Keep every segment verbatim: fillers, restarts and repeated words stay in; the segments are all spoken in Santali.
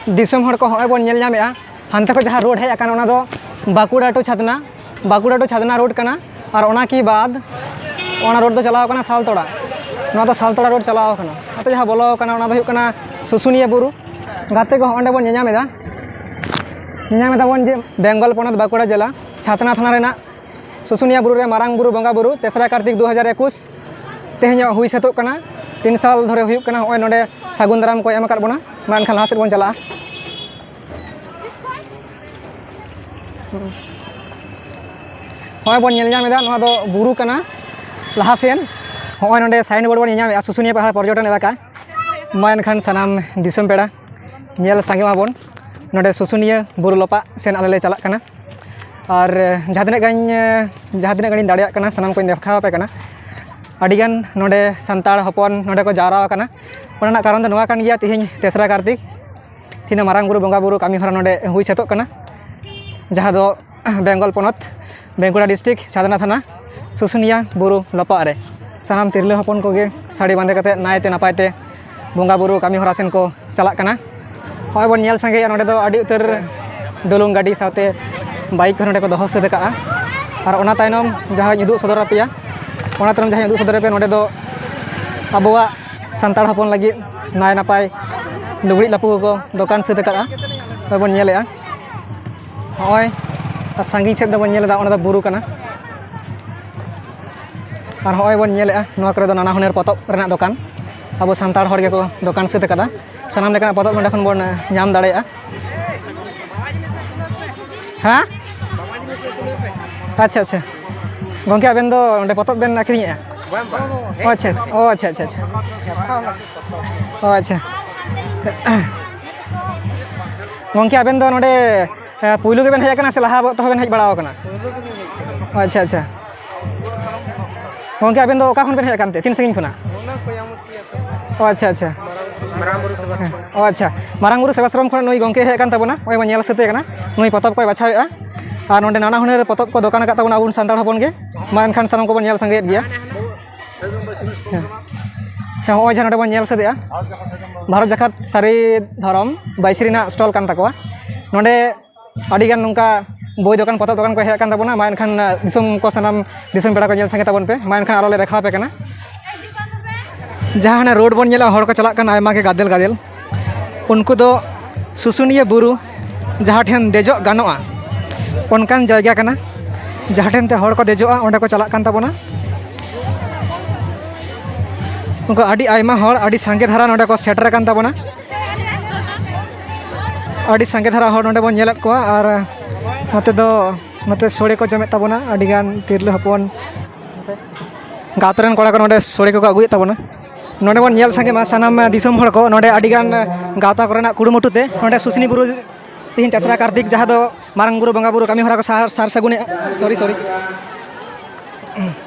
ᱫᱤᱥᱚᱢ ᱦᱚᱲ ᱠᱚ, ᱦᱚᱸᱜᱼᱚᱭ ᱵᱚᱱ ᱧᱮᱞ ᱧᱟᱢᱮᱫᱼᱟ, ᱦᱟᱱᱛᱮ ᱠᱷᱚᱱ ᱡᱟᱦᱟᱸ ᱨᱳᱰ ᱦᱮᱡ ᱟᱠᱟᱱᱟ, ᱚᱱᱟ ᱫᱚ Bankura to Chhatna, Bankura to Chhatna road ᱠᱟᱱᱟ᱾ ᱟᱨ ᱚᱱᱟ ᱠᱤ ᱵᱟᱫ ᱚᱱᱟ ᱨᱳᱰ ᱫᱚ ᱪᱟᱞᱟᱣ ᱠᱟᱱᱟ ᱥᱟᱞᱛᱚᱲᱟ, ᱱᱚᱣᱟ ᱫᱚ ᱥᱟᱞᱛᱚᱲᱟ ᱨᱳᱰ ᱪᱟᱞᱟᱣ ᱠᱟᱱᱟ᱾ ᱚᱱᱟᱛᱮ ᱡᱟᱦᱟᱸ ᱵᱚᱞᱚ ᱠᱟᱱᱟ, ᱚᱱᱟ ᱫᱚ ᱦᱩᱭᱩᱜ ᱠᱟᱱᱟ ᱥᱩᱥᱩᱱᱤᱭᱟᱹ ᱵᱩᱨᱩ᱾ ᱜᱟᱛᱮ ᱠᱚ, ᱚᱸᱰᱮ ᱵᱚᱱ ᱧᱮᱧᱟᱢ ᱮᱫᱟ, ᱧᱮᱧᱟᱢ ᱮᱫᱟ ᱵᱚᱱ ᱡᱮ ᱵᱮᱝᱜᱚᱞ ᱯᱚᱱᱚᱛ ᱵᱟᱸᱠᱩᱲᱟ ᱡᱮᱞᱟ ᱪᱷᱟᱛᱱᱟ ᱛᱷᱟᱱᱟ ᱨᱮᱱᱟᱜ ᱥᱩᱥᱩᱱᱤᱭᱟᱹ ᱵᱩᱨᱩ ᱨᱮ ᱢᱟᱨᱟᱝ ᱵᱩᱨᱩ ᱵᱚᱸᱜᱟ ᱵᱩᱨᱩ ᱛᱮᱥᱨᱟ ᱠᱟᱨᱛᱤᱠ ᱫᱩ ᱦᱟᱡᱟᱨ ᱮᱠᱩᱥ ᱛᱮᱦᱮᱧᱚᱜ ᱦᱩᱭ ᱥᱟᱹᱛᱚᱜ ᱠᱟᱱᱟ᱾ ᱛᱤᱱ ᱥᱟᱞ ᱫᱷᱚᱨᱮ ᱦᱩᱭᱩᱜ ᱠᱟᱱᱟ, ᱦᱚᱸᱜᱼᱚᱭ ᱱᱚᱰᱮ ᱥᱟᱹᱜᱩᱱ ᱫᱟᱨᱟᱢ ᱠᱚ ᱮᱢ ᱟᱠᱟᱫ ᱵᱚᱱᱟ᱾ ᱢᱟ ᱮᱱᱠᱷᱟᱱ ᱞᱟᱦᱟ ᱥᱮᱫ ᱵᱚᱱ ᱪᱟᱞᱟᱜᱼᱟ᱾ ᱦᱚᱸᱜᱼᱚᱭ ᱵᱚᱱ ᱧᱮᱞ ᱧᱟᱢ ᱮᱫᱟ, ᱱᱚᱣᱟ ᱫᱚ ᱵᱩᱨᱩ ᱠᱟᱱᱟ᱾ ᱞᱟᱦᱟ ᱥᱮᱱ ᱦᱚᱸᱜᱼᱚᱭ ᱱᱚᱰᱮ ᱥᱟᱭᱤᱱ ᱵᱳᱨᱰ ᱵᱚᱱ ᱧᱮᱞ ᱧᱟᱢᱮᱫᱼᱟ, ᱥᱩᱥᱩᱱᱤᱭᱟᱹ ᱯᱟᱦᱟᱲ ᱯᱚᱨᱡᱚᱴᱚᱱ ᱮᱞᱟᱠᱟ᱾ ᱢᱟ ᱮᱱᱠᱷᱟᱱ ᱥᱟᱱᱟᱢ ᱫᱤᱥᱚᱢ ᱯᱮᱲᱟ ᱧᱮᱞ ᱥᱟᱸᱜᱮ ᱢᱟᱵᱚᱱ, ᱱᱚᱰᱮ ᱥᱩᱥᱩᱱᱤᱭᱟᱹ ᱵᱩᱨᱩ ᱞᱚᱯᱟᱜ ᱥᱮᱱ ᱟᱞᱮ ᱞᱮ ᱪᱟᱞᱟᱜ ᱠᱟᱱᱟ᱾ ᱟᱨ ᱡᱟᱦᱟᱸ ᱛᱤᱱᱟᱹᱜ ᱜᱟᱱ, ᱡᱟᱦᱟᱸ ᱛᱤᱱᱟᱹᱜ ᱜᱟᱱᱤᱧ ᱫᱟᱲᱮᱭᱟᱜ ᱠᱟᱱᱟ, ᱥᱟᱱᱟᱢ ᱠᱚᱧ ᱫᱮᱠᱷᱟᱣ ᱟᱯᱮ ᱠᱟᱱᱟ᱾ ᱟᱹᱰᱤᱜᱟᱱ ᱱᱚᱰᱮ ᱥᱟᱱᱛᱟᱲ ᱦᱚᱯᱚᱱ ᱱᱚᱰᱮ ᱠᱚ ᱡᱟᱣᱨᱟ ᱟᱠᱟᱱᱟ᱾ ᱚᱱᱟ ᱨᱮᱱᱟᱜ ᱠᱟᱨᱚᱱ ᱫᱚ ᱱᱚᱣᱟ ᱠᱟᱱ ᱜᱮᱭᱟ, ᱛᱤᱦᱤᱧ ᱛᱮᱥᱨᱟ ᱠᱟᱨᱛᱤᱠ, ᱛᱤᱦᱤᱧ ᱫᱚ ᱢᱟᱨᱟᱝ ᱵᱩᱨᱩ ᱵᱚᱸᱜᱟ ᱵᱩᱨᱩ ᱠᱟᱹᱢᱤ ᱦᱚᱨᱟ ᱱᱚᱰᱮ ᱦᱩᱭ ᱥᱟᱹᱛᱚᱜ ᱠᱟᱱᱟ, ᱡᱟᱦᱟᱸ ᱫᱚ ᱵᱮᱝᱜᱚᱞ ᱯᱚᱱᱚᱛ ᱵᱟᱸᱠᱩᱲᱟ ᱰᱤᱥᱴᱨᱤᱠᱴ ᱪᱷᱟᱛᱱᱟ ᱛᱷᱟᱱᱟ ᱥᱩᱥᱩᱱᱤᱭᱟ ᱵᱩᱨᱩ ᱞᱚᱯᱟᱜ ᱨᱮ ᱥᱟᱱᱟᱢ ᱛᱤᱨᱞᱟᱹ ᱦᱚᱯᱚᱱ ᱠᱚᱜᱮ ᱥᱟᱹᱲᱤ ᱵᱟᱸᱫᱮ ᱠᱟᱛᱮ ᱱᱟᱭᱛᱮ ᱱᱟᱯᱟᱭ ᱛᱮ ᱵᱚᱸᱜᱟ ᱵᱩᱨᱩ ᱠᱟᱹᱢᱤ ᱦᱚᱨᱟ ᱥᱮᱱ ᱠᱚ ᱪᱟᱞᱟᱜ ᱠᱟᱱᱟ᱾ ᱦᱚᱸᱜᱼᱚᱭ ᱵᱚᱱ ᱧᱮᱞ ᱥᱟᱸᱜᱮᱭᱟ, ᱱᱚᱰᱮ ᱫᱚ ᱟᱹᱰᱤ ᱩᱛᱟᱹᱨ ᱰᱩᱞᱩᱝ ᱜᱟᱹᱰᱤ ᱥᱟᱶᱛᱮ ᱵᱟᱭᱤᱠ ᱠᱚ ᱱᱚᱰᱮ ᱠᱚ ᱫᱚᱦᱚ ᱥᱟᱹᱛ ᱟᱠᱟᱜᱼᱟ᱾ ᱟᱨ ᱚᱱᱟ ᱛᱟᱭᱱᱚᱢ ᱡᱟᱦᱟᱸᱧ ᱩᱫᱩᱜ ᱥᱚᱫᱚᱨ ᱟᱯᱮᱭᱟ, ᱚᱱᱟ ᱛᱟᱭᱱᱚᱢ ᱡᱟᱦᱟᱸᱧ ᱩᱫᱩᱜ ᱥᱚᱫᱚᱨ ᱟᱯᱮᱭᱟ, ᱱᱚᱰᱮ ᱫᱚ ᱟᱵᱚᱣᱟᱜ ᱥᱟᱱᱛᱟᱲ ᱦᱚᱯᱚᱱ ᱞᱟᱹᱜᱤᱫ ᱱᱟᱭ ᱱᱟᱯᱟᱭ ᱞᱩᱜᱽᱲᱤᱡ ᱞᱟᱯᱚ ᱠᱚᱠᱚ ᱫᱚᱠᱟᱱ ᱥᱟᱹᱛ ᱟᱠᱟᱫᱼᱟ᱾ ᱱᱚᱜᱼᱚᱭ ᱵᱚᱱ ᱧᱮᱞᱮᱫᱼᱟ, ᱦᱚᱸᱜᱼᱚᱭ ᱟᱨ ᱥᱟᱺᱜᱤᱧ ᱥᱮᱫ ᱫᱚᱵᱚᱱ ᱧᱮᱞᱮᱫᱟ, ᱚᱸᱰᱮ ᱫᱚ ᱵᱩᱨᱩ ᱠᱟᱱᱟ᱾ ᱟᱨ ᱦᱚᱸᱜᱼᱚᱭ ᱵᱚᱱ ᱧᱮᱞᱮᱫᱼᱟ, ᱱᱚᱣᱟ ᱠᱚᱨᱮ ᱫᱚ ᱱᱟᱱᱟ ᱦᱩᱱᱟᱹᱨ ᱯᱚᱛᱚᱵ ᱨᱮᱱᱟᱜ ᱫᱚᱠᱟᱱ, ᱟᱵᱚ ᱥᱟᱱᱛᱟᱲ ᱦᱚᱲ ᱜᱮᱠᱚ ᱫᱚᱠᱟᱱ ᱥᱟᱹᱛ ᱟᱠᱟᱫᱟ᱾ ᱥᱟᱱᱟᱢ ᱞᱮᱠᱟᱱᱟᱜ ᱯᱚᱛᱚᱵ ᱱᱚᱸᱰᱮ ᱠᱷᱚᱱ ᱵᱚᱱ ᱧᱟᱢ ᱫᱟᱲᱮᱭᱟᱜᱼᱟ᱾ ᱦᱮᱸ? ᱟᱪᱪᱷᱟ, ᱟᱪᱪᱷᱟ᱾ ᱜᱚᱢᱠᱮ, ᱟᱵᱮᱱ ᱫᱚ ᱚᱸᱰᱮ ᱯᱚᱛᱚᱵ ᱵᱮᱱ ᱟᱹᱠᱷᱨᱤᱧᱮᱫᱼᱟ? ᱚ, ᱟᱪᱪᱷᱟ, ᱟᱪᱪᱷᱟ᱾ ᱚ, ᱟᱪᱪᱷᱟ, ᱟᱪᱪᱷᱟ, ᱟᱪᱪᱷᱟ᱾ ᱚ, ᱟᱪᱪᱷᱟ᱾ ᱜᱚᱢᱠᱮ, ᱟᱵᱮᱱ ᱫᱚ ᱱᱚᱰᱮ, ᱮ, ᱯᱩᱭᱞᱩ ᱜᱮᱵᱮᱱ ᱦᱮᱡ ᱟᱠᱟᱱᱟ ᱥᱮ ᱞᱟᱦᱟ ᱛᱮᱦᱚᱸ ᱵᱮᱱ ᱦᱮᱡ ᱵᱟᱲᱟ ᱟᱠᱟᱱᱟ? ᱟᱪᱪᱷᱟ, ᱟᱪᱪᱷᱟ᱾ ᱜᱚᱢᱠᱮ, ᱟᱵᱮᱱ ᱫᱚ ᱚᱠᱟ ᱠᱷᱚᱱ ᱵᱮᱱ ᱦᱮᱡ ᱟᱠᱟᱱ ᱛᱮ? ᱛᱤᱱ ᱥᱟᱺᱜᱤᱧ ᱠᱷᱚᱱᱟᱜ? ᱚ, ᱟᱪᱪᱷᱟ, ᱟᱪᱪᱷᱟ᱾ ᱦᱮᱸ᱾ ᱚ, ᱟᱪᱪᱷᱟ᱾ ᱢᱟᱨᱟᱝ ᱵᱩᱨᱩ ᱥᱮᱵᱟᱥᱨᱚᱢ ᱠᱷᱚᱱᱟᱜ ᱱᱩᱭ ᱜᱚᱢᱠᱮ ᱦᱮᱡ ᱟᱠᱟᱱ ᱛᱟᱵᱚᱱᱟ᱾ ᱱᱚᱜᱼᱚᱭ ᱵᱚᱱ ᱧᱮᱞ ᱥᱟᱹᱛᱮ ᱠᱟᱱᱟ᱾ ᱱᱩᱭ ᱯᱚᱛᱚᱵ ᱠᱚᱭ ᱵᱟᱪᱷᱟᱣᱮᱫᱼᱟ᱾ ᱟᱨ ᱱᱚᱰᱮ ᱱᱟᱱᱟ ᱦᱩᱱᱟᱹᱨ ᱯᱚᱛᱚᱵ ᱠᱚ ᱫᱚᱠᱟᱱ ᱟᱠᱟᱫ ᱛᱟᱵᱚᱱᱟ ᱟᱵᱚ ᱥᱟᱱᱛᱟᱲ ᱦᱚᱯᱚᱱ ᱜᱮ᱾ ᱢᱟ ᱮᱱᱠᱷᱟᱱ ᱥᱟᱱᱟᱢ ᱠᱚᱵᱚᱱ ᱧᱮᱞ ᱥᱟᱸᱜᱮᱭᱮᱫ ᱜᱮᱭᱟ᱾ ᱦᱮᱸ᱾ ᱦᱮᱸ, ᱦᱚᱸᱜᱼᱚᱭ ᱡᱟᱦᱟᱸ ᱱᱚᱰᱮ ᱵᱚᱱ ᱧᱮᱞ ᱥᱟᱹᱛᱮᱜᱼᱟ᱾ ᱵᱷᱟᱨᱚᱛ ᱡᱟᱠᱟᱛ ᱥᱟᱹᱨᱤ ᱫᱷᱚᱨᱚᱢ ᱵᱟᱹᱭᱥᱤ ᱨᱮᱱᱟᱜ ᱥᱴᱚᱞ ᱠᱟᱱ ᱛᱟᱠᱚᱣᱟ᱾ ᱱᱚᱰᱮ ᱟᱹᱰᱤᱜᱟᱱ ᱱᱚᱝᱠᱟ ᱵᱳᱭ ᱫᱚᱠᱟᱱ, ᱯᱚᱛᱚᱵ ᱫᱚᱠᱟᱱ ᱠᱚ ᱦᱮᱡ ᱟᱠᱟᱱ ᱛᱟᱵᱚᱱᱟ᱾ ᱢᱟ ᱮᱱᱠᱷᱟᱱ ᱫᱤᱥᱚᱢ ᱠᱚ, ᱥᱟᱱᱟᱢ ᱫᱤᱥᱚᱢ ᱯᱮᱲᱟ ᱠᱚ ᱧᱮᱞ ᱥᱟᱸᱜᱮ ᱛᱟᱵᱚᱱ ᱯᱮ᱾ ᱢᱟ ᱮᱱᱠᱷᱟᱱ ᱟᱨᱚ ᱞᱮ ᱫᱮᱠᱷᱟᱣ ᱟᱯᱮ ᱠᱟᱱᱟ᱾ ᱡᱟᱦᱟᱸ ᱦᱟᱱᱮ ᱨᱳᱰ ᱵᱚᱱ ᱧᱮᱞᱟ, ᱦᱚᱲ ᱠᱚ ᱪᱟᱞᱟᱜ ᱠᱟᱱᱟ ᱟᱭᱢᱟ ᱜᱮ ᱜᱟᱫᱮᱞ ᱜᱟᱫᱮᱞ᱾ ᱩᱱᱠᱩ ᱫᱚ ᱥᱩᱥᱩᱱᱤᱭᱟᱹ ᱵᱩᱨᱩ ᱡᱟᱦᱟᱸ ᱴᱷᱮᱱ ᱫᱮᱡᱚᱜ ᱜᱟᱱᱚᱜᱼᱟ, ᱚᱱᱠᱟᱱ ᱡᱟᱭᱜᱟ ᱠᱟᱱᱟ, ᱡᱟᱦᱟᱸ ᱴᱷᱮᱱ ᱛᱮ ᱦᱚᱲ ᱠᱚ ᱫᱮᱡᱚᱜᱼᱟ, ᱚᱸᱰᱮ ᱠᱚ ᱪᱟᱞᱟᱜ ᱠᱟᱱ ᱛᱟᱵᱚᱱᱟ᱾ ᱩᱱᱠᱩ ᱟᱹᱰᱤ ᱟᱭᱢᱟ ᱦᱚᱲ, ᱟᱹᱰᱤ ᱥᱟᱸᱜᱮ ᱫᱷᱟᱨᱟ ᱱᱚᱰᱮ ᱠᱚ ᱥᱮᱴᱮᱨ ᱟᱠᱟᱱ ᱛᱟᱵᱚᱱᱟ᱾ ᱟᱹᱰᱤ ᱥᱟᱸᱜᱮ ᱫᱷᱟᱨᱟ ᱦᱚᱲ ᱱᱚᱰᱮ ᱵᱚᱱ ᱧᱮᱞᱮᱫ ᱠᱚᱣᱟ᱾ ᱟᱨ ᱱᱚᱛᱮ ᱫᱚ, ᱱᱚᱛᱮ ᱥᱳᱲᱮ ᱠᱚ ᱡᱚᱢᱮᱫ ᱛᱟᱵᱚᱱᱟ ᱟᱹᱰᱤᱜᱟᱱ ᱛᱤᱨᱞᱟᱹ ᱦᱚᱯᱚᱱ᱾ ᱜᱟᱶᱛᱟ ᱨᱮᱱ ᱠᱚᱲᱟ ᱠᱚ ᱱᱚᱰᱮ ᱥᱳᱲᱮ ᱠᱚᱠᱚ ᱟᱹᱜᱩᱭᱮᱫ ᱛᱟᱵᱚᱱᱟ᱾ ᱱᱚᱰᱮ ᱵᱚᱱ ᱧᱮᱞ ᱥᱟᱸᱜᱮ ᱢᱟ ᱥᱟᱱᱟᱢ ᱫᱤᱥᱚᱢ ᱦᱚᱲ ᱠᱚ᱾ ᱱᱚᱰᱮ ᱟᱹᱰᱤᱜᱟᱱ ᱜᱟᱶᱛᱟ ᱠᱚᱨᱮᱱᱟᱜ ᱠᱩᱨᱩᱢᱩᱴᱩ ᱛᱮ ᱱᱚᱰᱮ ᱥᱩᱥᱱᱤ ᱵᱩᱨᱩ ᱛᱮᱦᱮᱧ ᱛᱮᱥᱨᱟ ᱠᱟᱨᱛᱤᱠ, ᱡᱟᱦᱟᱸ ᱫᱚ ᱢᱟᱨᱟᱝ ᱵᱩᱨᱩ ᱵᱚᱸᱜᱟ ᱵᱩᱨᱩ ᱠᱟᱹᱢᱤ ᱦᱚᱨᱟ ᱠᱚ ᱥᱟᱨ, ᱥᱟᱨ ᱥᱟᱹᱜᱩᱱᱮᱜᱼᱟ, ᱥᱚᱨᱤ, ᱥᱚᱨᱤ,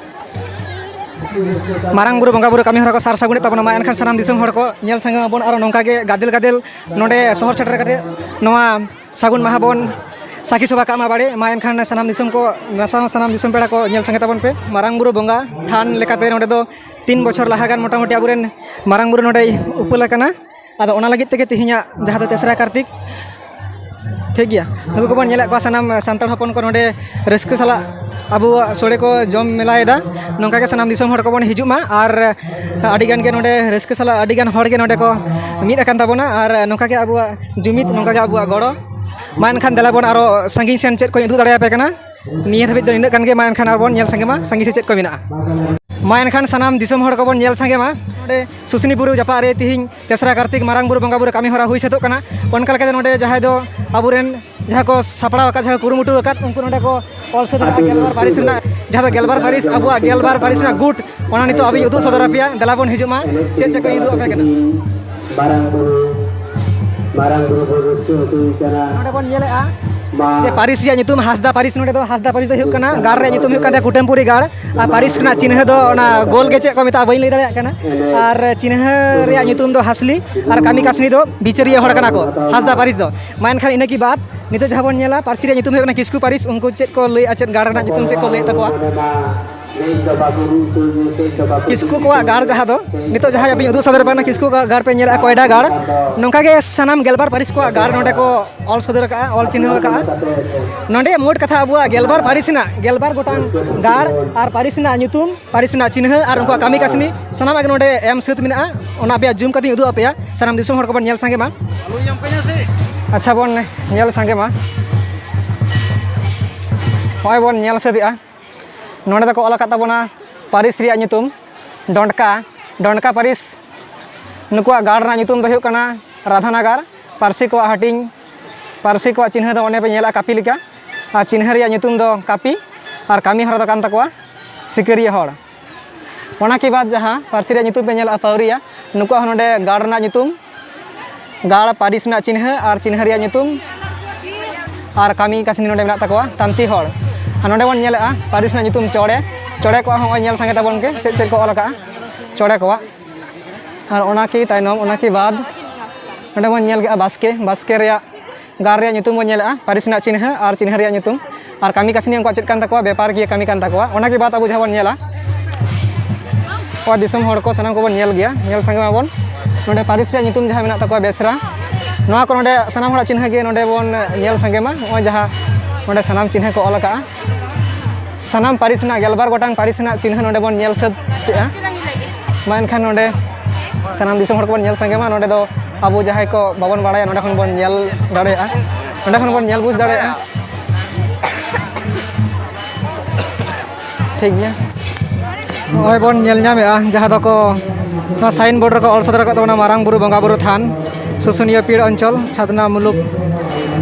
ᱢᱟᱨᱟᱝ ᱵᱩᱨᱩ ᱵᱚᱸᱜᱟ ᱵᱩᱨᱩ ᱠᱟᱹᱢᱤ ᱦᱚᱨᱟ ᱠᱚ ᱥᱟᱨ ᱥᱟᱹᱜᱩᱱᱮᱫ ᱛᱟᱵᱚᱱᱟ᱾ ᱢᱟ ᱮᱱᱠᱷᱟᱱ ᱥᱟᱱᱟᱢ ᱫᱤᱥᱚᱢ ᱦᱚᱲ ᱠᱚ ᱧᱮᱞ ᱥᱟᱸᱜᱮ ᱢᱟᱵᱚᱱ ᱟᱨ ᱱᱚᱝᱠᱟ ᱜᱮ ᱜᱟᱫᱮᱞ ᱜᱟᱫᱮᱞ ᱱᱚᱰᱮ ᱥᱚᱦᱚᱨ ᱥᱮᱴᱮᱨ ᱠᱟᱛᱮ ᱱᱚᱣᱟ ᱥᱟᱹᱜᱩᱱ ᱢᱟᱦᱟ ᱵᱚᱱ ᱥᱟᱹᱠᱷᱤ ᱥᱚᱵᱷᱟ ᱠᱟᱜ ᱢᱟ ᱵᱟᱲᱮ᱾ ᱢᱟ ᱮᱱᱠᱷᱟᱱ ᱥᱟᱱᱟᱢ ᱫᱤᱥᱚᱢ ᱠᱚ, ᱥᱟᱱᱟᱢ ᱫᱤᱥᱚᱢ ᱯᱮᱲᱟ ᱠᱚ ᱧᱮᱞ ᱥᱟᱸᱜᱮ ᱛᱟᱵᱚᱱ ᱯᱮ᱾ ᱢᱟᱨᱟᱝ ᱵᱩᱨᱩ ᱵᱚᱸᱜᱟ ᱛᱷᱟᱱ ᱞᱮᱠᱟᱛᱮ ᱱᱚᱰᱮ ᱫᱚ ᱛᱤᱱ ᱵᱚᱪᱷᱚᱨ ᱞᱟᱦᱟ ᱜᱟᱱ ᱢᱚᱴᱟᱢᱩᱴᱤ ᱟᱵᱚᱨᱮᱱ ᱢᱟᱨᱟᱝ ᱵᱩᱨᱩ ᱱᱚᱰᱮᱭ ᱩᱯᱮᱞ ᱟᱠᱟᱱᱟ᱾ ᱟᱫᱚ ᱚᱱᱟ ᱞᱟᱹᱜᱤᱫ ᱛᱮᱜᱮ ᱛᱮᱦᱮᱧᱟᱜ ᱡᱟᱦᱟᱸ ᱫᱚ ᱛᱮᱥᱨᱟ ᱠᱟᱨᱛᱤᱠ, ᱴᱷᱤᱠ ᱜᱮᱭᱟ, ᱱᱩᱠᱩ ᱠᱚᱵᱚᱱ ᱧᱮᱞᱮᱫ ᱠᱚᱣᱟ ᱥᱟᱱᱟᱢ ᱥᱟᱱᱛᱟᱲ ᱦᱚᱯᱚᱱ ᱠᱚ ᱱᱚᱰᱮ ᱨᱟᱹᱥᱠᱟᱹ ᱥᱟᱞᱟᱜ ᱟᱵᱚᱣᱟᱜ ᱥᱳᱲᱮ ᱠᱚ ᱡᱚᱢ ᱢᱮᱞᱟᱭᱮᱫᱟ᱾ ᱱᱚᱝᱠᱟ ᱜᱮ ᱥᱟᱱᱟᱢ ᱫᱤᱥᱚᱢ ᱦᱚᱲ ᱠᱚᱵᱚᱱ ᱦᱤᱡᱩᱜ ᱢᱟ ᱟᱨ ᱟᱹᱰᱤ ᱜᱟᱱ ᱜᱮ ᱱᱚᱰᱮ ᱨᱟᱹᱥᱠᱟᱹ ᱥᱟᱞᱟᱜ ᱟᱹᱰᱤ ᱜᱟᱱ ᱦᱚᱲ ᱜᱮ ᱱᱚᱰᱮ ᱠᱚ ᱢᱤᱫ ᱟᱠᱟᱱ ᱛᱟᱵᱚᱱᱟ ᱟᱨ ᱱᱚᱝᱠᱟ ᱜᱮ ᱟᱵᱚᱣᱟᱜ ᱡᱩᱢᱤᱫ, ᱱᱚᱝᱠᱟ ᱜᱮ ᱟᱵᱚᱣᱟᱜ ᱜᱚᱲᱚ᱾ ᱢᱟ ᱮᱱᱠᱷᱟᱱ ᱫᱮᱞᱟ ᱵᱚᱱ ᱟᱨᱚ ᱥᱟᱺᱜᱤᱧ ᱥᱮᱱ ᱪᱮᱫ ᱠᱚᱧ ᱩᱫᱩᱜ ᱫᱟᱲᱮᱭᱟᱯᱮ ᱠᱟᱱᱟ᱾ ᱱᱤᱭᱟᱹ ᱫᱷᱟᱹᱵᱤᱡ ᱫᱚ ᱱᱤᱱᱟᱹᱜ ᱜᱟᱱ ᱜᱮ᱾ ᱢᱟ ᱮᱱᱠᱷᱟᱱ ᱟᱨ ᱵᱚᱱ ᱧᱮᱞ ᱥᱟᱸᱜᱮ ᱢᱟ ᱥᱟᱺᱜᱤᱧ ᱥᱮᱫ ᱪᱮᱫ ᱠᱚ ᱢᱮᱱᱟᱜᱼᱟ᱾ ᱢᱟ ᱮᱱᱠᱷᱟᱱ ᱥᱟᱱᱟᱢ ᱫᱤᱥᱚᱢ ᱦᱚᱲ ᱠᱚᱵᱚᱱ ᱧᱮᱞ ᱥᱟᱸᱜᱮ ᱢᱟ᱾ ᱱᱚᱰᱮ ᱥᱩᱥᱱᱤ ᱵᱩᱨᱩ ᱡᱟᱯᱟᱜ ᱨᱮ ᱛᱤᱦᱤᱧ ᱛᱮᱥᱨᱟ ᱠᱟᱨᱛᱤᱠ ᱢᱟᱨᱟᱝ ᱵᱩᱨᱩ ᱵᱚᱸᱜᱟ ᱵᱩᱨᱩ ᱠᱟᱹᱢᱤ ᱦᱚᱨᱟ ᱦᱩᱭ ᱥᱟᱹᱛᱚᱜ ᱠᱟᱱᱟ᱾ ᱚᱱᱠᱟ ᱞᱮᱠᱟᱛᱮ ᱱᱚᱰᱮ ᱡᱟᱦᱟᱸᱭ ᱫᱚ ᱟᱵᱚᱨᱮᱱ ᱡᱟᱦᱟᱸ ᱠᱚ ᱥᱟᱯᱲᱟᱣ ᱟᱠᱟᱫ, ᱡᱟᱦᱟᱸ ᱠᱚ ᱠᱩᱨᱩᱢᱩᱴᱩ ᱟᱠᱟᱫ, ᱩᱱᱠᱩ ᱱᱚᱰᱮ ᱠᱚ ᱚᱞ ᱥᱟᱹᱛ ᱟᱠᱟᱫ ᱜᱮᱞᱵᱟᱨ ᱯᱟᱹᱨᱤᱥ ᱨᱮᱱᱟᱜ, ᱡᱟᱦᱟᱸ ᱫᱚ ᱜᱮᱞᱵᱟᱨ ᱯᱟᱹᱨᱤᱥ, ᱟᱵᱚᱣᱟᱜ ᱜᱮᱞᱵᱟᱨ ᱯᱟᱹᱨᱤᱥ ᱨᱮᱱᱟᱜ ᱜᱩᱴ, ᱚᱱᱟ ᱱᱤᱛᱚᱜ ᱟᱵᱚᱧ ᱩᱫᱩᱜ ᱥᱚᱫᱚᱨ ᱟᱯᱮᱭᱟ᱾ ᱫᱮᱞᱟ ᱵᱚᱱ ᱦᱤᱡᱩᱜ ᱢᱟ, ᱪᱮᱫ ᱪᱮᱫ ᱠᱚᱧ ᱩᱫᱩᱜ ᱟᱯᱮ ᱠᱟᱱᱟ᱾ ᱢᱟᱨᱟᱝ ᱵᱩᱨᱩ, ᱢᱟᱨᱟᱝ ᱵᱩᱨᱩ ᱵᱚᱱ ᱨᱟᱹᱥᱠᱟᱹ ᱦᱚᱪᱚᱭᱮ ᱠᱟᱱᱟ᱾ ᱱᱚᱰᱮ ᱵᱚᱱ ᱧᱮᱞᱮᱫᱼᱟ ᱢᱟ᱾ ᱡᱮ ᱯᱟᱹᱨᱤᱥ ᱨᱮᱭᱟᱜ ᱧᱩᱛᱩᱢ ᱦᱟᱸᱥᱫᱟ ᱯᱟᱹᱨᱤᱥ, ᱱᱚᱰᱮ ᱫᱚ ᱦᱟᱸᱥᱫᱟ ᱯᱟᱹᱨᱤᱥ ᱫᱚ ᱦᱩᱭᱩᱜ ᱠᱟᱱᱟ, ᱜᱟᱲ ᱨᱮᱭᱟᱜ ᱧᱩᱛᱩᱢ ᱦᱩᱭᱩᱜ ᱠᱟᱱ ᱛᱟᱭᱟ ᱠᱩᱴᱟᱹᱢᱯᱩᱨᱤ ᱜᱟᱲ, ᱟᱨ ᱯᱟᱹᱨᱤᱥ ᱨᱮᱱᱟᱜ ᱪᱤᱱᱦᱟᱹ ᱫᱚ ᱚᱱᱟ ᱜᱳᱞ ᱜᱮ, ᱪᱮᱫ ᱠᱚ ᱢᱮᱛᱟᱜᱼᱟ ᱵᱟᱹᱧ ᱞᱟᱹᱭ ᱫᱟᱲᱮᱭᱟᱜ ᱠᱟᱱᱟ, ᱟᱨ ᱪᱤᱱᱦᱟᱹ ᱨᱮᱭᱟᱜ ᱧᱩᱛᱩᱢ ᱫᱚ ᱦᱟᱸᱥᱞᱤ, ᱟᱨ ᱠᱟᱹᱢᱤ ᱠᱟᱹᱥᱱᱤ ᱫᱚ ᱵᱤᱪᱟᱹᱨᱤᱭᱟᱹ ᱦᱚᱲ ᱠᱟᱱᱟ ᱠᱚ ᱦᱟᱸᱥᱫᱟ ᱯᱟᱹᱨᱤᱥ ᱫᱚ᱾ ᱢᱟ ᱮᱱᱠᱷᱟᱱ ᱤᱱᱟᱹ ᱠᱤ ᱵᱟᱫ ᱱᱤᱛᱚᱜ ᱡᱟᱦᱟᱸ ᱵᱚᱱ ᱧᱮᱞᱟ, ᱯᱟᱹᱨᱥᱤ ᱨᱮᱭᱟᱜ ᱧᱩᱛᱩᱢ ᱦᱩᱭᱩᱜ ᱠᱟᱱᱟ ᱠᱤᱥᱠᱩ ᱯᱟᱹᱨᱤᱥ᱾ ᱩᱱᱠᱩ ᱪᱮᱫ ᱠᱚ ᱞᱟᱹᱭᱮᱫᱼᱟ, ᱪᱮᱫ ᱜᱟᱲ ᱨᱮᱱᱟᱜ ᱧᱩᱛᱩᱢ ᱪᱮᱫ ᱠᱚ ᱞᱟᱹᱭᱮᱫ ᱛᱟᱠᱚᱣᱟ? ᱠᱤᱥᱠᱩ ᱠᱚᱣᱟᱜ ᱜᱟᱲ ᱡᱟᱦᱟᱸ ᱫᱚ ᱱᱤᱛᱚᱜ ᱡᱟᱦᱟᱸᱭ ᱟᱵᱤᱱ ᱩᱫᱩᱜ ᱥᱚᱫᱚᱨ ᱵᱟᱝ, ᱠᱤᱥᱠᱩ ᱠᱚᱣᱟᱜ ᱜᱟᱲ ᱯᱮ ᱧᱮᱞᱮᱫᱼᱟ, ᱠᱚᱭᱰᱟ ᱜᱟᱲ᱾ ᱱᱚᱝᱠᱟ ᱜᱮ ᱥᱟᱱᱟᱢ ᱜᱮᱞᱵᱟᱨ ᱯᱟᱹᱨᱤᱥ ᱠᱚᱣᱟᱜ ᱜᱟᱲ ᱱᱚᱰᱮ ᱠᱚ ᱚᱞ ᱥᱚᱫᱚᱨ ᱟᱠᱟᱫᱼᱟ, ᱚᱞ ᱪᱤᱱᱦᱟᱹᱣ ᱟᱠᱟᱫᱼᱟ᱾ ᱱᱚᱰᱮ ᱢᱳᱴ ᱠᱟᱛᱷᱟ ᱟᱵᱚᱣᱟᱜ ᱜᱮᱞᱵᱟᱨ ᱯᱟᱹᱨᱤᱥ ᱨᱮᱱᱟᱜ ᱜᱮᱞᱵᱟᱨ ᱜᱚᱴᱟᱝ ᱜᱟᱲ ᱟᱨ ᱯᱟᱹᱨᱤᱥ ᱨᱮᱱᱟᱜ ᱧᱩᱛᱩᱢ, ᱯᱟᱹᱨᱤᱥ ᱨᱮᱱᱟᱜ ᱪᱤᱱᱦᱟᱹ ᱟᱨ ᱩᱱᱠᱩᱣᱟᱜ ᱠᱟᱹᱢᱤ ᱠᱟᱹᱥᱱᱤ ᱥᱟᱱᱟᱢᱟᱜ ᱜᱮ ᱱᱚᱰᱮ ᱮᱢ ᱥᱟᱹᱛ ᱢᱮᱱᱟᱜᱼᱟ᱾ ᱚᱱᱟ ᱟᱯᱮᱭᱟᱜ ᱡᱩᱢ ᱠᱟᱛᱮᱧ ᱩᱫᱩᱜ ᱟᱯᱮᱭᱟ, ᱥᱟᱱᱟᱢ ᱫᱤᱥᱚᱢ ᱦᱚᱲ ᱠᱚᱵᱚᱱ ᱧᱮᱞ ᱥᱟᱸᱜᱮ ᱢᱟ᱾ ᱟᱪᱪᱷᱟ, ᱵᱚᱱ ᱧᱮᱞ ᱥᱟᱸᱜᱮ ᱢᱟ᱾ ᱱᱚᱜᱼᱚᱭ ᱵᱚᱱ ᱧᱮᱞ ᱥᱟᱹᱛ ᱮᱜᱼᱟ᱾ ᱱᱚᱰᱮ ᱫᱚᱠᱚ ᱚᱞ ᱟᱠᱟᱫ ᱛᱟᱵᱚᱱᱟ ᱯᱟᱹᱨᱤᱥ ᱨᱮᱭᱟᱜ ᱧᱩᱛᱩᱢ, ᱰᱚᱸᱰᱠᱟ, ᱰᱚᱸᱰᱠᱟ ᱯᱟᱹᱨᱤᱥ᱾ ᱱᱩᱠᱩᱣᱟᱜ ᱜᱟᱲ ᱨᱮᱱᱟᱜ ᱧᱩᱛᱩᱢ ᱫᱚ ᱦᱩᱭᱩᱜ ᱠᱟᱱᱟ ᱨᱟᱫᱷᱟᱱᱟᱜᱟᱨ᱾ ᱯᱟᱹᱨᱥᱤ ᱠᱚᱣᱟᱜ ᱦᱟᱹᱴᱤᱧ, ᱯᱟᱹᱨᱥᱤ ᱠᱚᱣᱟᱜ ᱪᱤᱱᱦᱟᱹ ᱫᱚ ᱚᱱᱮ ᱯᱮ ᱧᱮᱞᱟ ᱠᱟᱹᱯᱤ ᱞᱮᱠᱟ, ᱟᱨ ᱪᱤᱱᱦᱟᱹ ᱨᱮᱭᱟᱜ ᱧᱩᱛᱩᱢ ᱫᱚ ᱠᱟᱹᱯᱤ, ᱟᱨ ᱠᱟᱹᱢᱤ ᱦᱚᱨᱟ ᱫᱚ ᱠᱟᱱ ᱛᱟᱠᱚᱣᱟ ᱥᱤᱠᱟᱹᱨᱤᱭᱟᱹ ᱦᱚᱲ᱾ ᱚᱱᱟ ᱠᱤ ᱵᱟᱫ ᱡᱟᱦᱟᱸ ᱯᱟᱹᱨᱥᱤ ᱨᱮᱭᱟᱜ ᱧᱩᱛᱩᱢ ᱯᱮ ᱧᱮᱞᱟ ᱯᱟᱹᱣᱨᱤᱭᱟ, ᱱᱩᱠᱩᱣᱟᱜ ᱦᱚᱸ ᱱᱚᱰᱮ ᱜᱟᱲ ᱨᱮᱱᱟᱜ ᱧᱩᱛᱩᱢ, ᱜᱟᱲ ᱯᱟᱹᱨᱤᱥ ᱨᱮᱱᱟᱜ ᱪᱤᱱᱦᱟᱹ ᱟᱨ ᱪᱤᱱᱦᱟᱹ ᱨᱮᱭᱟᱜ ᱧᱩᱛᱩᱢ ᱟᱨ ᱠᱟᱹᱢᱤ ᱠᱟᱹᱥᱱᱤ ᱱᱚᱰᱮ ᱢᱮᱱᱟᱜ ᱛᱟᱠᱚᱣᱟ ᱛᱟᱱᱛᱤ ᱦᱚᱲ᱾ ᱟᱨ ᱱᱚᱰᱮ ᱵᱚᱱ ᱧᱮᱞᱮᱜᱼᱟ ᱯᱟᱹᱨᱤᱥ ᱨᱮᱱᱟᱜ ᱧᱩᱛᱩᱢ ᱪᱚᱲᱮ᱾ ᱪᱚᱲᱮ ᱠᱚᱣᱟᱜ ᱦᱚᱸ ᱱᱚᱜᱼᱚᱭ ᱧᱮᱞ ᱥᱟᱸᱜᱮ ᱛᱟᱵᱚᱱ ᱯᱮ ᱪᱮᱫ ᱪᱮᱫ ᱠᱚ ᱚᱞ ᱟᱠᱟᱜᱼᱟ ᱪᱚᱲᱮ ᱠᱚᱣᱟᱜ᱾ ᱟᱨ ᱚᱱᱟ ᱠᱤ ᱛᱟᱭᱱᱚᱢ, ᱚᱱᱟ ᱠᱤ ᱵᱟᱫ ᱱᱚᱰᱮ ᱵᱚᱱ ᱧᱮᱞ ᱠᱮᱜᱼᱟ ᱵᱟᱥᱠᱮ, ᱵᱟᱥᱠᱮ ᱨᱮᱭᱟᱜ ᱜᱟᱲ ᱨᱮᱭᱟᱜ ᱧᱩᱛᱩᱢ ᱵᱚᱱ ᱧᱮᱞᱮᱜᱼᱟ, ᱯᱟᱹᱨᱤᱥ ᱨᱮᱱᱟᱜ ᱪᱤᱱᱦᱟᱹ ᱟᱨ ᱪᱤᱱᱦᱟᱹ ᱨᱮᱭᱟᱜ ᱧᱩᱛᱩᱢ ᱟᱨ ᱠᱟᱹᱢᱤ ᱠᱟᱹᱥᱱᱤ ᱩᱱᱠᱩᱣᱟᱜ ᱪᱮᱫ ᱠᱟᱱ ᱛᱟᱠᱚᱣᱟ, ᱵᱮᱯᱟᱨ ᱜᱮ ᱠᱟᱹᱢᱤ ᱠᱟᱱ ᱛᱟᱠᱚᱣᱟ᱾ ᱚᱱᱟ ᱜᱮ ᱵᱟᱫ ᱟᱵᱚ ᱡᱟᱦᱟᱸ ᱵᱚᱱ ᱧᱮᱞᱟ, ᱱᱚᱣᱟ ᱫᱤᱥᱚᱢ ᱦᱚᱲ ᱠᱚ ᱥᱟᱱᱟᱢ ᱠᱚᱵᱚᱱ ᱧᱮᱞ ᱜᱮᱭᱟ, ᱧᱮᱞ ᱥᱟᱸᱜᱮ ᱢᱟᱵᱚᱱ᱾ ᱱᱚᱰᱮ ᱯᱟᱹᱨᱤᱥ ᱨᱮᱭᱟᱜ ᱧᱩᱛᱩᱢ ᱡᱟᱦᱟᱸ ᱢᱮᱱᱟᱜ ᱛᱟᱠᱚᱣᱟ ᱵᱮᱥᱨᱟ, ᱱᱚᱣᱟ ᱠᱚ ᱱᱚᱰᱮ ᱥᱟᱱᱟᱢ ᱦᱚᱲᱟᱜ ᱪᱤᱱᱦᱟᱹ ᱜᱮ ᱱᱚᱰᱮ ᱵᱚᱱ ᱧᱮᱞ ᱥᱟᱸᱜᱮ ᱢᱟ᱾ ᱱᱚᱜᱼᱚᱭ ᱡᱟᱦᱟᱸ ᱱᱚᱰᱮ ᱥᱟᱱᱟᱢ ᱪᱤᱱᱦᱟᱹ ᱠᱚ ᱚᱞ ᱟᱠᱟᱜᱼᱟ, ᱥᱟᱱᱟᱢ ᱯᱟᱹᱨᱤᱥ ᱨᱮᱱᱟᱜ ᱜᱮᱞᱵᱟᱨ ᱜᱚᱴᱟᱝ ᱯᱟᱹᱨᱤᱥ ᱨᱮᱱᱟᱜ ᱪᱤᱱᱦᱟᱹ ᱱᱚᱰᱮ ᱵᱚᱱ ᱧᱮᱞ ᱥᱟᱹᱛ ᱠᱮᱜᱼᱟ᱾ ᱢᱟ ᱮᱱᱠᱷᱟᱱ ᱱᱚᱰᱮ ᱥᱟᱱᱟᱢ ᱫᱤᱥᱚᱢ ᱦᱚᱲ ᱠᱚᱵᱚᱱ ᱧᱮᱞ ᱥᱟᱸᱜᱮ ᱢᱟ᱾ ᱱᱚᱰᱮ ᱫᱚ ᱟᱵᱚ ᱡᱟᱦᱟᱸᱭ ᱠᱚ ᱵᱟᱵᱚᱱ ᱵᱟᱲᱟᱭᱟ ᱱᱚᱰᱮ ᱠᱷᱚᱱ ᱵᱚᱱ ᱧᱮᱞ ᱫᱟᱲᱮᱭᱟᱜᱼᱟ, ᱱᱚᱰᱮ ᱠᱷᱚᱱ ᱵᱚᱱ ᱧᱮᱞ ᱵᱩᱡᱽ ᱫᱟᱲᱮᱭᱟᱜᱼᱟ᱾ ᱴᱷᱤᱠ ᱜᱮᱭᱟ, ᱱᱚᱜᱼᱚᱭ ᱵᱚᱱ ᱧᱮᱞ ᱧᱟᱢᱮᱜᱼᱟ ᱡᱟᱦᱟᱸ ᱫᱚᱠᱚ ᱱᱚᱣᱟ ᱥᱟᱭᱤᱱ ᱵᱳᱨᱰ ᱨᱮᱠᱚ ᱚᱞ ᱥᱚᱫᱚᱨ ᱟᱠᱟᱫ ᱛᱟᱵᱚᱱᱟ ᱢᱟᱨᱟᱝ ᱵᱩᱨᱩ ᱵᱚᱸᱜᱟ ᱵᱩᱨᱩ ᱛᱷᱟᱱ, ᱥᱩᱥᱩᱱᱤᱭᱟᱹ ᱯᱤᱲ ᱚᱧᱪᱚᱞ, ᱪᱷᱟᱛᱱᱟ ᱢᱩᱞᱩᱠ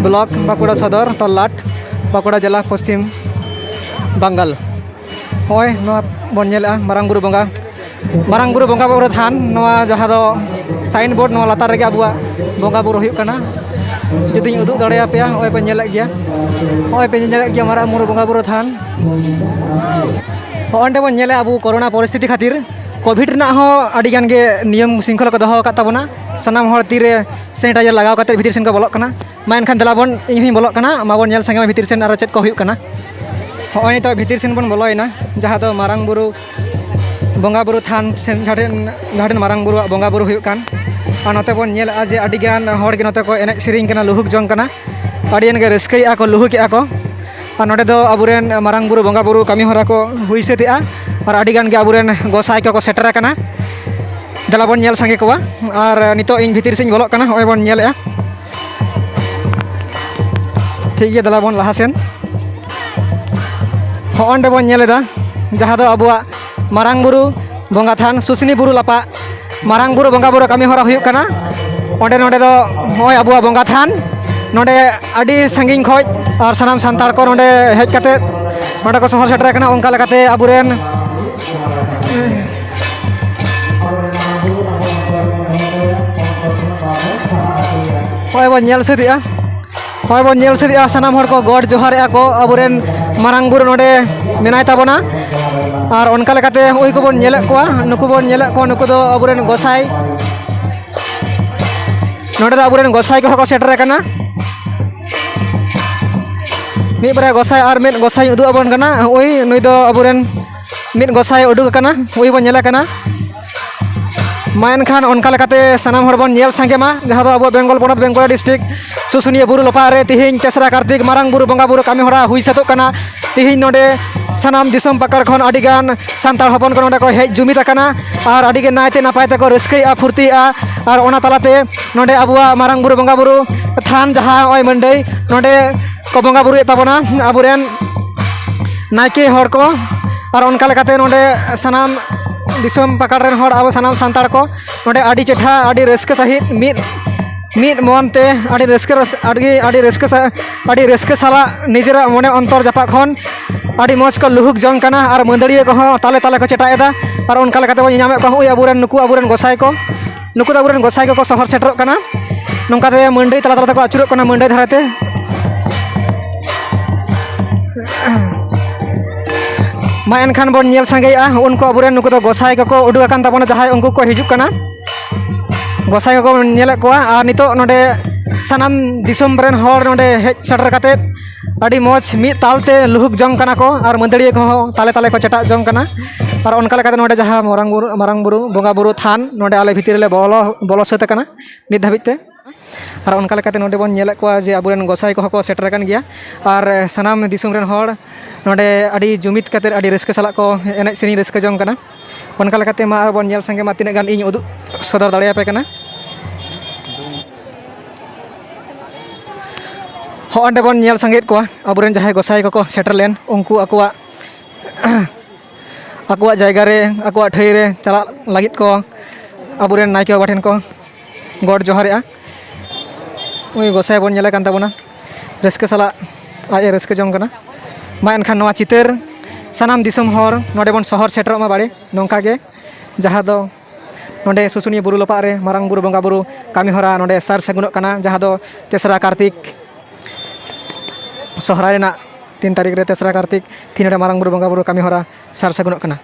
ᱵᱞᱚᱠ, ᱵᱟᱸᱠᱩᱲᱟ ᱥᱚᱫᱚᱨ, ᱛᱚᱞᱞᱟᱴ, ᱵᱟᱸᱠᱩᱲᱟ ᱡᱮᱞᱟ, ᱯᱚᱥᱪᱤᱢ ᱵᱟᱝᱜᱟᱞ᱾ ᱱᱚᱜᱼᱚᱭ ᱱᱚᱣᱟ ᱵᱚᱱ ᱧᱮᱞᱮᱜᱼᱟ ᱢᱟᱨᱟᱝ ᱵᱩᱨᱩ ᱵᱚᱸᱜᱟ, ᱢᱟᱨᱟᱝ ᱵᱩᱨᱩ ᱵᱚᱸᱜᱟ ᱵᱩᱨᱩ ᱛᱷᱟᱱ, ᱱᱚᱣᱟ ᱡᱟᱦᱟᱸ ᱫᱚ ᱥᱟᱭᱤᱱ ᱵᱳᱨᱰ, ᱱᱚᱣᱟ ᱞᱟᱛᱟᱨ ᱨᱮᱜᱮ ᱟᱵᱚᱣᱟᱜ ᱵᱚᱸᱜᱟ ᱵᱩᱨᱩ ᱦᱩᱭᱩᱜ ᱠᱟᱱᱟ᱾ ᱡᱩᱫᱤᱧ ᱩᱫᱩᱜ ᱫᱟᱲᱮᱭᱟᱯᱮᱭᱟ, ᱱᱚᱜᱼᱚᱭ ᱯᱮ ᱧᱮᱞᱮᱫ ᱜᱮᱭᱟ, ᱱᱚᱜᱼᱚᱭ ᱯᱮ ᱧᱮᱞᱮᱫ ᱜᱮᱭᱟ ᱢᱟᱨᱟᱝ ᱵᱩᱨᱩ ᱵᱚᱸᱜᱟ ᱵᱩᱨᱩ ᱛᱷᱟᱱ᱾ ᱱᱚᱜᱼᱚᱭ ᱱᱚᱸᱰᱮ ᱵᱚᱱ ᱧᱮᱞᱮᱫᱼᱟ ᱟᱵᱚ ᱠᱳᱨᱳᱱᱟ ᱯᱚᱨᱤᱥᱛᱷᱤᱛᱤ ᱠᱷᱟᱹᱛᱤᱨ ᱠᱳᱵᱷᱤᱰ ᱨᱮᱱᱟᱜ ᱦᱚᱸ ᱟᱹᱰᱤ ᱜᱟᱱ ᱜᱮ ᱱᱤᱭᱚᱢ ᱥᱤᱝᱠᱷᱚᱞᱟ ᱠᱚ ᱫᱚᱦᱚ ᱟᱠᱟᱫ ᱛᱟᱵᱚᱱᱟ᱾ ᱥᱟᱱᱟᱢ ᱦᱚᱲ ᱛᱤᱨᱮ ᱥᱮᱱᱤᱴᱟᱭᱡᱟᱨ ᱞᱟᱜᱟᱣ ᱠᱟᱛᱮ ᱵᱷᱤᱛᱤᱨ ᱥᱮᱱ ᱠᱚ ᱵᱚᱞᱚᱜ ᱠᱟᱱᱟ᱾ ᱢᱟ ᱮᱱᱠᱷᱟᱱ ᱫᱮᱞᱟ ᱵᱚᱱ, ᱤᱧ ᱦᱚᱸᱧ ᱵᱚᱞᱚᱜ ᱠᱟᱱᱟ, ᱢᱟ ᱵᱚᱱ ᱧᱮᱞ ᱥᱟᱸᱜᱮ ᱢᱟ ᱵᱷᱤᱛᱤᱨ ᱥᱮᱱ ᱟᱨᱚ ᱪᱮᱫ ᱠᱚ ᱦᱩᱭᱩᱜ ᱠᱟᱱᱟ᱾ ᱦᱚᱸᱜᱼᱚᱭ ᱱᱤᱛᱚᱜ ᱵᱷᱤᱛᱤᱨ ᱥᱮᱱ ᱵᱚᱱ ᱵᱚᱞᱚᱭᱮᱱᱟ, ᱡᱟᱦᱟᱸ ᱫᱚ ᱢᱟᱨᱟᱝ ᱵᱩᱨᱩ ᱵᱚᱸᱜᱟ ᱵᱩᱨᱩ ᱛᱷᱟᱱ ᱥᱮᱱ, ᱡᱟᱦᱟᱸ ᱴᱷᱮᱱ, ᱡᱟᱦᱟᱸ ᱴᱷᱮᱱ ᱢᱟᱨᱟᱝ ᱵᱩᱨᱩᱣᱟᱜ ᱵᱚᱸᱜᱟ ᱵᱩᱨᱩ ᱦᱩᱭᱩᱜ ᱠᱟᱱ᱾ ᱟᱨ ᱱᱚᱛᱮ ᱵᱚᱱ ᱧᱮᱞᱮᱫᱼᱟ ᱡᱮ ᱟᱹᱰᱤ ᱜᱟᱱ ᱦᱚᱲ ᱜᱮ ᱱᱚᱛᱮ ᱠᱚ ᱮᱱᱮᱡ ᱥᱮᱨᱮᱧ ᱠᱟᱱᱟ, ᱞᱩᱦᱩᱠ ᱡᱚᱝ ᱠᱟᱱᱟ, ᱟᱹᱰᱤ ᱜᱟᱱ ᱜᱮ ᱨᱟᱹᱥᱠᱟᱹᱭᱮᱫᱼᱟ ᱠᱚ, ᱞᱩᱦᱩᱠᱮᱫᱼᱟ ᱠᱚ᱾ ᱟᱨ ᱱᱚᱰᱮ ᱫᱚ ᱟᱵᱚᱨᱮᱱ ᱢᱟᱨᱟᱝ ᱵᱩᱨᱩ ᱵᱚᱸᱜᱟ ᱵᱩᱨᱩ ᱠᱟᱹᱢᱤ ᱦᱚᱨᱟ ᱠᱚ ᱦᱩᱭ ᱥᱟᱹᱛ ᱮᱫᱼᱟ᱾ ᱟᱨ ᱟᱹᱰᱤ ᱜᱟᱱ ᱜᱮ ᱟᱵᱚᱨᱮᱱ ᱜᱚᱸᱥᱟᱭ ᱠᱚᱠᱚ ᱥᱮᱴᱮᱨ ᱟᱠᱟᱱᱟ᱾ ᱫᱮᱞᱟ ᱵᱚᱱ ᱧᱮᱞ ᱥᱟᱸᱜᱮ ᱠᱚᱣᱟ᱾ ᱟᱨ ᱱᱤᱛᱚᱜ ᱤᱧ ᱵᱷᱤᱛᱤᱨ ᱥᱮᱫ ᱤᱧ ᱵᱚᱞᱚᱜ ᱠᱟᱱᱟ, ᱦᱚᱸᱜᱼᱚᱭ ᱵᱚᱱ ᱧᱮᱞᱮᱫᱼᱟ᱾ ᱴᱷᱤᱠ ᱜᱮᱭᱟ, ᱫᱮᱞᱟ ᱵᱚᱱ ᱞᱟᱦᱟ ᱥᱮᱱ᱾ ᱦᱚᱸᱜᱼᱚ ᱱᱚᱸᱰᱮ ᱵᱚᱱ ᱧᱮᱞ ᱮᱫᱟ, ᱡᱟᱦᱟᱸ ᱫᱚ ᱟᱵᱚᱣᱟᱜ ᱢᱟᱨᱟᱝ ᱵᱩᱨᱩ ᱵᱚᱸᱜᱟ ᱛᱷᱟᱱ, ᱥᱩᱥᱱᱤ ᱵᱩᱨᱩ ᱞᱟᱯᱟᱜ ᱢᱟᱨᱟᱝ ᱵᱩᱨᱩ ᱵᱚᱸᱜᱟ ᱵᱩᱨᱩ ᱠᱟᱹᱢᱤ ᱦᱚᱨᱟ ᱦᱩᱭᱩᱜ ᱠᱟᱱᱟ᱾ ᱚᱸᱰᱮ, ᱱᱚᱸᱰᱮ ᱫᱚ ᱱᱚᱜᱼᱚᱭ ᱟᱵᱚᱣᱟᱜ ᱵᱚᱸᱜᱟ ᱛᱷᱟᱱ᱾ ᱱᱚᱸᱰᱮ ᱟᱹᱰᱤ ᱥᱟᱺᱜᱤᱧ ᱠᱷᱚᱱ ᱟᱨ ᱥᱟᱱᱟᱢ ᱥᱟᱱᱛᱟᱲ ᱠᱚ ᱱᱚᱸᱰᱮ ᱦᱮᱡ ᱠᱟᱛᱮ ᱱᱚᱸᱰᱮ ᱠᱚ ᱥᱚᱦᱚᱨ ᱥᱮᱴᱮᱨ ᱟᱠᱟᱱᱟ᱾ ᱚᱱᱠᱟ ᱞᱮᱠᱟᱛᱮ ᱟᱵᱚᱨᱮᱱ ᱱᱚᱜᱼᱚᱭ ᱵᱚᱱ ᱧᱮᱞ ᱥᱟᱹᱛ ᱮᱜᱼᱟ᱾ ᱦᱚᱸᱜᱼᱚᱭ ᱵᱚᱱ ᱧᱮᱞ ᱥᱟᱹᱛ ᱮᱜᱼᱟ, ᱥᱟᱱᱟᱢ ᱦᱚᱲ ᱠᱚ ᱜᱚᱰ ᱡᱚᱦᱟᱨᱮᱜᱼᱟ ᱠᱚ ᱟᱵᱚᱨᱮᱱ ᱢᱟᱨᱟᱝ ᱵᱩᱨᱩ ᱱᱚᱰᱮ ᱢᱮᱱᱟᱭ ᱛᱟᱵᱚᱱᱟ᱾ ᱟᱨ ᱚᱱᱠᱟ ᱞᱮᱠᱟᱛᱮ ᱱᱚᱜᱼᱚᱭ ᱠᱚᱵᱚᱱ ᱧᱮᱞᱮᱫ ᱠᱚᱣᱟ, ᱱᱩᱠᱩ ᱵᱚᱱ ᱧᱮᱞᱮᱫ ᱠᱚᱣᱟ, ᱱᱩᱠᱩ ᱫᱚ ᱟᱵᱚᱨᱮᱱ ᱜᱚᱸᱥᱟᱭ, ᱱᱚᱰᱮ ᱫᱚ ᱟᱵᱚᱨᱮᱱ ᱜᱚᱸᱥᱟᱭ ᱠᱚᱦᱚᱸ ᱠᱚ ᱥᱮᱴᱮᱨ ᱟᱠᱟᱱᱟ᱾ ᱢᱤᱫ ᱵᱟᱨᱭᱟ ᱜᱚᱸᱥᱟᱭ ᱟᱨ ᱢᱤᱫ ᱜᱚᱸᱥᱟᱭ ᱩᱫᱩᱜ ᱟᱵᱚᱱ ᱠᱟᱱᱟ᱾ ᱱᱚᱜᱼᱚᱭ ᱱᱩᱭ ᱫᱚ ᱟᱵᱚᱨᱮᱱ ᱢᱤᱫ ᱜᱚᱸᱥᱟᱭ ᱩᱰᱩᱠ ᱟᱠᱟᱱᱟ, ᱱᱩᱭ ᱵᱚᱱ ᱧᱮᱞᱮ ᱠᱟᱱᱟ᱾ ᱢᱟ ᱮᱱᱠᱷᱟᱱ ᱚᱱᱠᱟ ᱞᱮᱠᱟᱛᱮ ᱥᱟᱱᱟᱢ ᱦᱚᱲ ᱵᱚᱱ ᱧᱮᱞ ᱥᱟᱸᱜᱮ ᱢᱟ, ᱡᱟᱦᱟᱸ ᱫᱚ ᱟᱵᱚ ᱵᱮᱝᱜᱚᱞ ᱯᱚᱱᱚᱛ ᱵᱮᱝᱜᱚᱞ ᱰᱤᱥᱴᱨᱤᱠᱴ ᱥᱩᱥᱩᱱᱤᱭᱟᱹ ᱵᱩᱨᱩ ᱞᱚᱯᱟᱜ ᱨᱮ ᱛᱤᱦᱤᱧ ᱛᱮᱥᱨᱟ ᱠᱟᱨᱛᱤᱠ ᱢᱟᱨᱟᱝ ᱵᱩᱨᱩ ᱵᱚᱸᱜᱟ ᱵᱩᱨᱩ ᱠᱟᱹᱢᱤ ᱦᱚᱨᱟ ᱦᱩᱭ ᱥᱟᱹᱛᱚᱜ ᱠᱟᱱᱟ᱾ ᱛᱤᱦᱤᱧ ᱱᱚᱰᱮ ᱥᱟᱱᱟᱢ ᱫᱤᱥᱚᱢ ᱯᱟᱠᱟᱲ ᱠᱷᱚᱱ ᱟᱹᱰᱤ ᱜᱟᱱ ᱥᱟᱱᱛᱟᱲ ᱦᱚᱯᱚᱱ ᱠᱚ ᱱᱚᱰᱮ ᱠᱚ ᱦᱮᱡ ᱡᱩᱢᱤᱫ ᱟᱠᱟᱱᱟ ᱟᱨ ᱟᱹᱰᱤ ᱜᱮ ᱱᱟᱭᱛᱮ ᱱᱟᱯᱟᱭ ᱛᱮᱠᱚ ᱨᱟᱹᱥᱠᱟᱹᱭᱮᱫᱼᱟ, ᱯᱷᱩᱨᱛᱤᱭᱮᱫᱼᱟ᱾ ᱟᱨ ᱚᱱᱟ ᱛᱟᱞᱟᱛᱮ ᱱᱚᱰᱮ ᱟᱵᱚᱣᱟᱜ ᱢᱟᱨᱟᱝ ᱵᱩᱨᱩ ᱵᱚᱸᱜᱟ ᱵᱩᱨᱩ ᱛᱷᱟᱱ, ᱡᱟᱦᱟᱸ ᱱᱚᱜᱼᱚᱭ ᱢᱟᱹᱱᱰᱟᱹᱭ, ᱱᱚᱰᱮ ᱠᱚ ᱵᱚᱸᱜᱟ ᱵᱩᱨᱩᱭᱮᱫ ᱛᱟᱵᱚᱱᱟ ᱟᱵᱚᱨᱮᱱ ᱱᱟᱭᱠᱮ ᱦᱚᱲ ᱠᱚ᱾ ᱟᱨ ᱚᱱᱠᱟ ᱞᱮᱠᱟᱛᱮ ᱱᱚᱰᱮ ᱥᱟᱱᱟᱢ ᱫᱤᱥᱚᱢ ᱯᱟᱠᱟᱲ ᱨᱮᱱ ᱦᱚᱲ, ᱟᱵᱚ ᱥᱟᱱᱟᱢ ᱥᱟᱱᱛᱟᱲ ᱠᱚ ᱱᱚᱰᱮ ᱟᱹᱰᱤ ᱪᱮᱴᱷᱟ, ᱟᱹᱰᱤ ᱨᱟᱹᱥᱠᱟᱹ ᱥᱟᱺᱦᱤᱡ ᱢᱤᱫ, ᱢᱤᱫ ᱢᱚᱱ ᱛᱮ ᱟᱹᱰᱤ ᱨᱟᱹᱥᱠᱟᱹ ᱨᱟᱹᱥ-, ᱟᱹᱰᱤ, ᱟᱹᱰᱤ ᱨᱟᱹᱥᱠᱟᱹ ᱥᱟ-, ᱟᱹᱰᱤ ᱨᱟᱹᱥᱠᱟᱹ ᱥᱟᱞᱟᱜ ᱱᱤᱡᱮᱨᱟᱜ ᱢᱚᱱᱮ ᱚᱱᱛᱚᱨ ᱡᱟᱯᱟᱜ ᱠᱷᱚᱱ ᱟᱹᱰᱤ ᱢᱚᱡᱽ ᱠᱚ ᱞᱩᱦᱩᱠ ᱡᱚᱝ ᱠᱟᱱᱟ ᱟᱨ ᱢᱟᱹᱫᱟᱹᱲᱤᱭᱟᱹ ᱠᱚᱦᱚᱸ ᱛᱟᱞᱮ ᱛᱟᱞᱮ ᱠᱚ ᱪᱮᱴᱟᱜ ᱮᱫᱟ᱾ ᱟᱨ ᱚᱱᱠᱟ ᱞᱮᱠᱟᱛᱮ ᱵᱚᱱ ᱧᱮᱞᱧᱟᱢᱮᱫ ᱠᱚᱣᱟ, ᱦᱚᱸᱜᱼᱚᱭ ᱟᱵᱚᱨᱮᱱ ᱱᱩᱠᱩ ᱟᱵᱚᱨᱮᱱ ᱜᱚᱸᱥᱟᱭ ᱠᱚ, ᱱᱩᱠᱩ ᱫᱚ ᱟᱵᱚᱨᱮᱱ ᱜᱚᱸᱥᱟᱭ ᱠᱚᱠᱚ ᱥᱚᱦᱚᱨ ᱥᱮᱴᱮᱨᱚᱜ ᱠᱟᱱᱟ᱾ ᱱᱚᱝᱠᱟᱛᱮ ᱢᱟᱹᱱᱰᱟᱹᱭ ᱛᱟᱞᱟ ᱛᱟᱞᱟ ᱛᱮᱠᱚ ᱟᱹᱪᱩᱨᱚᱜ ᱠᱟᱱᱟ, ᱢᱟᱹᱱᱰᱟᱹᱭ ᱫᱷᱟᱨᱮ ᱛᱮ᱾ ᱢᱟ ᱮᱱᱠᱷᱟᱱ ᱵᱚᱱ ᱧᱮᱞ ᱥᱟᱸᱜᱮᱭᱮᱜᱼᱟ, ᱩᱱᱠᱩ ᱟᱵᱚᱨᱮᱱ ᱱᱩᱠᱩ ᱫᱚ ᱜᱚᱸᱥᱟᱭ ᱠᱚᱠᱚ ᱩᱰᱩᱠ ᱟᱠᱟᱱ ᱛᱟᱵᱚᱱᱟ, ᱡᱟᱦᱟᱸᱭ ᱩᱱᱠᱩ ᱠᱚ ᱦᱤᱡᱩᱜ ᱠᱟᱱᱟ᱾ ᱜᱚᱸᱥᱟᱭ ᱠᱚᱠᱚ ᱧᱮᱞᱮᱫ ᱠᱚᱣᱟ, ᱟᱨ ᱱᱤᱛᱚᱜ ᱱᱚᱰᱮ ᱥᱟᱱᱟᱢ ᱫᱤᱥᱚᱢ ᱨᱮᱱ ᱦᱚᱲ ᱱᱚᱰᱮ ᱦᱮᱡ ᱥᱮᱴᱮᱨ ᱠᱟᱛᱮᱫ ᱟᱹᱰᱤ ᱢᱚᱡᱽ ᱢᱤᱫ ᱛᱟᱞ ᱛᱮ ᱞᱩᱦᱩᱠ ᱡᱚᱝ ᱠᱟᱱᱟ ᱠᱚ, ᱟᱨ ᱢᱟᱹᱫᱟᱹᱲᱤᱭᱟᱹ ᱠᱚᱦᱚᱸ ᱛᱟᱞᱮ ᱛᱟᱞᱮ ᱠᱚ ᱪᱮᱴᱟᱜ ᱡᱚᱝ ᱠᱟᱱᱟ᱾ ᱟᱨ ᱚᱱᱠᱟ ᱞᱮᱠᱟᱛᱮ ᱱᱚᱰᱮ ᱡᱟᱦᱟᱸ ᱢᱟᱨᱟᱝ ᱵᱩᱨᱩ, ᱢᱟᱨᱟᱝ ᱵᱩᱨᱩ ᱵᱚᱸᱜᱟ ᱵᱩᱨᱩ ᱛᱷᱟᱱ ᱱᱚᱰᱮ ᱟᱞᱮ ᱵᱷᱤᱛᱤᱨ ᱨᱮᱞᱮ ᱵᱚᱞᱚ, ᱵᱚᱞᱚ ᱥᱟᱹᱛ ᱟᱠᱟᱱᱟ ᱱᱤᱛ ᱫᱷᱟᱹᱵᱤᱡ ᱛᱮ᱾ ᱟᱨ ᱚᱱᱠᱟ ᱞᱮᱠᱟᱛᱮ ᱱᱚᱰᱮ ᱵᱚᱱ ᱧᱮᱞᱮᱫ ᱠᱚᱣᱟ ᱡᱮ ᱟᱵᱚᱨᱮᱱ ᱜᱚᱸᱥᱟᱭ ᱠᱚᱦᱚᱸ ᱠᱚ ᱥᱮᱴᱮᱨ ᱟᱠᱟᱱ ᱜᱮᱭᱟ, ᱟᱨ ᱥᱟᱱᱟᱢ ᱫᱤᱥᱚᱢ ᱨᱮᱱ ᱦᱚᱲ ᱱᱚᱰᱮ ᱟᱹᱰᱤ ᱡᱩᱢᱤᱫ ᱠᱟᱛᱮᱫ ᱟᱹᱰᱤ ᱨᱟᱹᱥᱠᱟᱹ ᱥᱟᱞᱟᱜ ᱠᱚ ᱮᱱᱮᱡ ᱥᱮᱨᱮᱧ ᱨᱟᱹᱥᱠᱟᱹ ᱡᱚᱝ ᱠᱟᱱᱟ᱾ ᱚᱱᱠᱟ ᱞᱮᱠᱟᱛᱮ ᱢᱟ ᱟᱨ ᱵᱚᱱ ᱧᱮᱞ ᱥᱟᱸᱜᱮ ᱢᱟ ᱛᱤᱱᱟᱹᱜ ᱜᱟᱱ ᱤᱧ ᱩᱫᱩᱜ ᱥᱚᱫᱚᱨ ᱫᱟᱲᱮᱭᱟᱯᱮ ᱠᱟᱱᱟ᱾ ᱦᱚᱸ, ᱚᱸᱰᱮ ᱵᱚᱱ ᱧᱮᱞ ᱥᱟᱸᱜᱮᱭᱮᱫ ᱠᱚᱣᱟ ᱟᱵᱚᱨᱮᱱ ᱡᱟᱦᱟᱸᱭ ᱜᱚᱸᱥᱟᱭ ᱠᱚᱠᱚ ᱥᱮᱴᱮᱨ ᱞᱮᱱ, ᱩᱱᱠᱩ ᱟᱠᱚᱣᱟᱜ ᱟᱠᱚᱣᱟᱜ ᱡᱟᱭᱜᱟ ᱨᱮ, ᱟᱠᱚᱣᱟᱜ ᱴᱷᱟᱹᱭ ᱨᱮ ᱪᱟᱞᱟᱜ ᱞᱟᱹᱜᱤᱫ ᱠᱚ ᱟᱵᱚᱨᱮᱱ ᱱᱟᱭᱠᱮ ᱵᱟᱵᱟ ᱴᱷᱮᱱ ᱠᱚ ᱜᱚᱰ ᱡᱚᱦᱟᱨᱮᱜᱼᱟ᱾ ᱩᱱᱤ ᱜᱚᱸᱥᱟᱭ ᱵᱚᱱ ᱧᱮᱞᱮ ᱠᱟᱱ ᱛᱟᱵᱚᱱᱟ, ᱨᱟᱹᱥᱠᱟᱹ ᱥᱟᱞᱟᱜ ᱟᱡ ᱮ ᱨᱟᱹᱥᱠᱟᱹ ᱡᱚᱝ ᱠᱟᱱᱟ᱾ ᱢᱟ ᱮᱱᱠᱷᱟᱱ ᱱᱚᱣᱟ ᱪᱤᱛᱟᱹᱨ ᱥᱟᱱᱟᱢ ᱫᱤᱥᱚᱢ ᱦᱚᱲ ᱱᱚᱰᱮ ᱵᱚᱱ ᱥᱚᱦᱚᱨ ᱥᱮᱴᱮᱨᱚᱜ ᱢᱟ ᱵᱟᱲᱮ ᱱᱚᱝᱠᱟ ᱜᱮ, ᱡᱟᱦᱟᱸ ᱫᱚ ᱱᱚᱰᱮ ᱥᱩᱥᱩᱱᱤᱭᱟᱹ ᱵᱩᱨᱩ ᱞᱚᱯᱟᱜ ᱨᱮ ᱢᱟᱨᱟᱝ ᱵᱩᱨᱩ ᱵᱚᱸᱜᱟ ᱵᱩᱨᱩ ᱠᱟᱹᱢᱤ ᱦᱚᱨᱟ ᱱᱚᱰᱮ ᱥᱟᱨ ᱥᱟᱹᱜᱩᱱᱚᱜ ᱠᱟᱱᱟ, ᱡᱟᱦᱟᱸ ᱫᱚ ᱛᱮᱥᱨᱟ ᱠᱟᱨᱛᱤᱠ ᱥᱚᱦᱨᱟᱭ ᱨᱮᱱᱟᱜ ᱛᱤᱱ ᱛᱟᱹᱨᱤᱠᱷ ᱨᱮ ᱛᱮᱥᱨᱟ ᱠᱟᱨᱛᱤᱠ ᱛᱤᱱ ᱱᱚᱰᱮ ᱢᱟᱨᱟᱝ ᱵᱩᱨᱩ ᱵᱚᱸᱜᱟ ᱵᱩᱨᱩ ᱠᱟᱹᱢᱤ ᱦᱚᱨᱟ ᱥᱟᱨ ᱥᱟᱹᱜᱩᱱᱚᱜ ᱠᱟᱱᱟ᱾